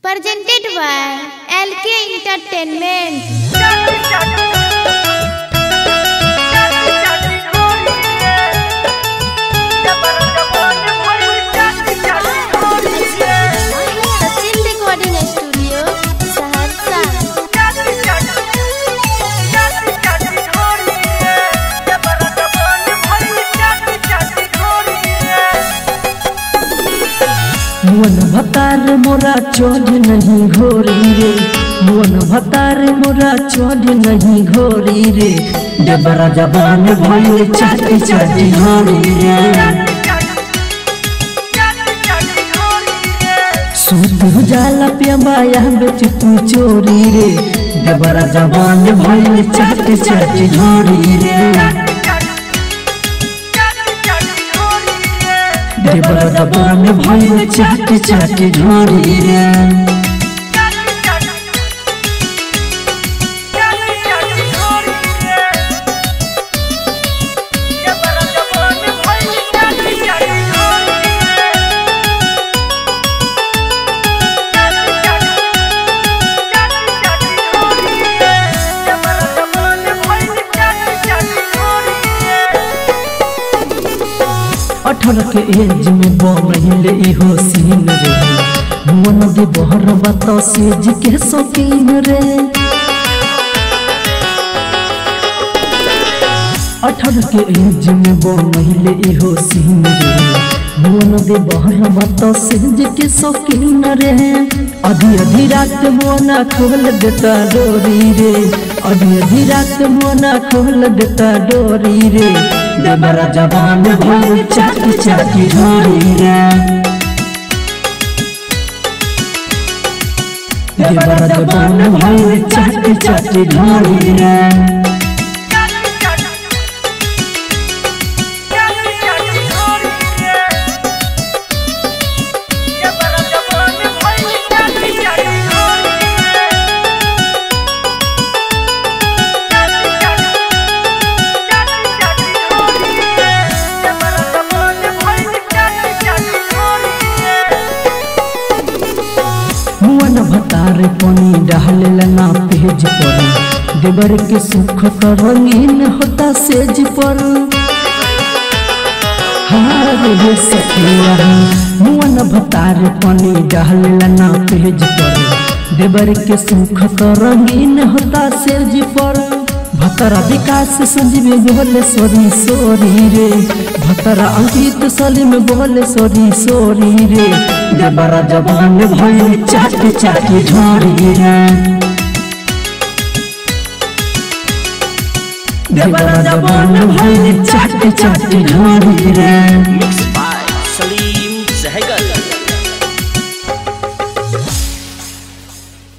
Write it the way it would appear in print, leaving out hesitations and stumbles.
Presented by LK Entertainment. Sachin Recording Studio, Saharsa. मुअन भतार मोरा चढ़ नहीं घोरी रे, मुअन भतार मोरा चढ़ नहीं घोरी रे, डबरा जबान भइल चाटी चाटी घोरी रे। सूत जाला पिया बेच तू चोरी रे, डबरा जबान भइल चाटी चाटी घोरी रे। देवरा जबान भइल चाटी चाटी ढोरी रे। अठारह के एज में बनले इहो सीन रे, मुअन दे बहर बात सेज के शौकीन रे। 18 के एज में बनले इहो सीन रे, मुअन दे बहर बात सेज के शौकीन रे। आधी आधी रात मुअना खोल देता डोरी रे, आधी आधी रात मुअना खोल देता डोरी रे, देवरा जबान भइल चाटी चाटी ढोरी रे। देवरा जबान भइल चाटी चाटी ढोरी रे। मुअन भतार पानी डाले ना पेज पर, देवर के सुख रंगीन होता सेज पर। हार रे सखिया, मुअन भतार पानी डाले ना पेज पर, देवर के सुख रंगीन होता सेज पर। भतरा विकास संजीव बोले सोरी सोरी रे, भतरा अंकित सलीम बोले सोरी सोरी रे, देवरा जबान भइल चाटी चाटी ढोरी रे। देवरा जबान भइल चाटी चाटी ढोरी रे। Mixed by Salim Sehgal.